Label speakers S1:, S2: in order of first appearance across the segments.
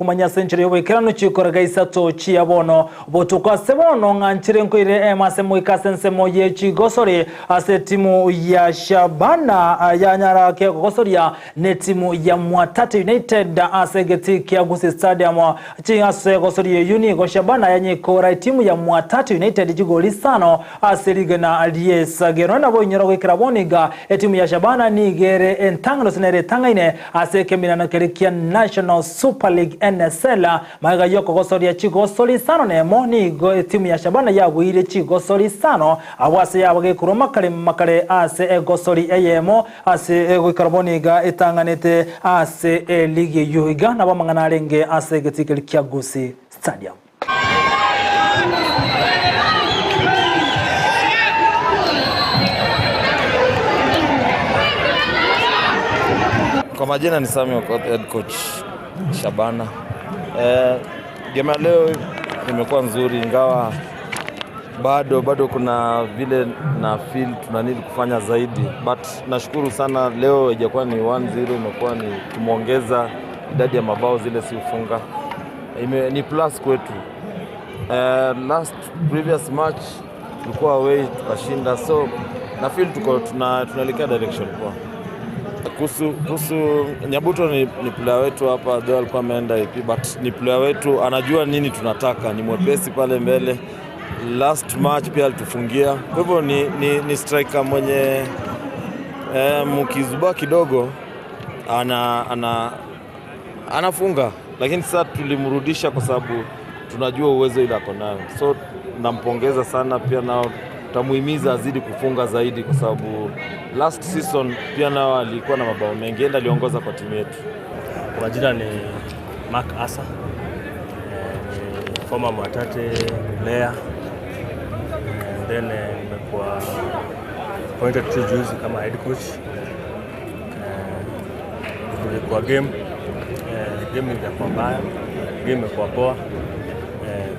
S1: Komanya ase enchera y'oboikeranu chikoraga isato chia bono botuko ase bono ng'a nchire nkoire emo ase moika ase ensemo ye chigosori ase etimu ya Shabana yanyara kegogosoria netimu ya Mwatate United ase egetii kia Gusii Stadium. Ase egosori eyio nigo Shabana yanyikora etimu ya Mwatate United chigori isano ase rigena ri'esagero. Nabo inyora goikera bono iga etimu ya Shabana nigo ere entang'ani gose nere etang'aine ase ekeminano keria kia National Super League, NSL. Magega y'okogosoria chigosori isano nemo nigo etimu ya Shabana yabuirie chigosori isano abwo ase yabo gekorwa makare makare ase egosori eyemo ase goikera bono iga etang'anete ase eligi eyio. Iga nabo amang'ana arenge ase egetii keria kia Gusii Stadium.
S2: Kwa majina ni Samuel Okoth, head coach Shabana. Eh, game ya leo imekuwa nzuri ingawa bado bado kuna vile na feel tuna need kufanya zaidi, but nashukuru sana leo haijakuwa ni 1-0, imekuwa ni tumeongeza idadi ya mabao zile si ufunga Ime, ni plus kwetu. Last previous match tulikuwa away tukashinda, so na feel tuko tunaelekea direction poa. Kuhusu Nyabuto ni player wetu hapa, though alikuwa ameenda AP, but ni player wetu, anajua nini tunataka, ni mwepesi pale mbele. Last match pia alitufungia, kwa hivyo ni striker mwenye mkizubaa kidogo anafunga, lakini sasa tulimrudisha kwa sababu tunajua uwezo ile ako nayo, so nampongeza sana pia, nao tutamuhimiza azidi kufunga zaidi, kwa sababu last season pia nao alikuwa na mabao mengi, enda aliongoza kwa timu yetu.
S3: Kwa majina ni Mark Asa, ni former Mwatate player and then nimekuwa appointed tu juzi kama head coach. Tulikuwa game haijakuwa mbaya, game imekuwa poa.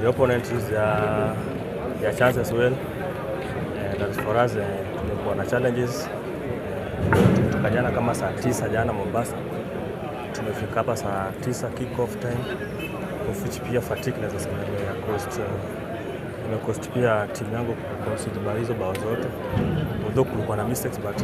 S3: The opponent used their chances well. That for us tumekuwa na challenges. Tumetoka jana kama saa 9 jana Mombasa. Tumefika hapa saa 9 kick off time. Of which pia fatigue naweza sema ime cost pia timu yangu concede hizo bao zote. Although kulikuwa na mistakes but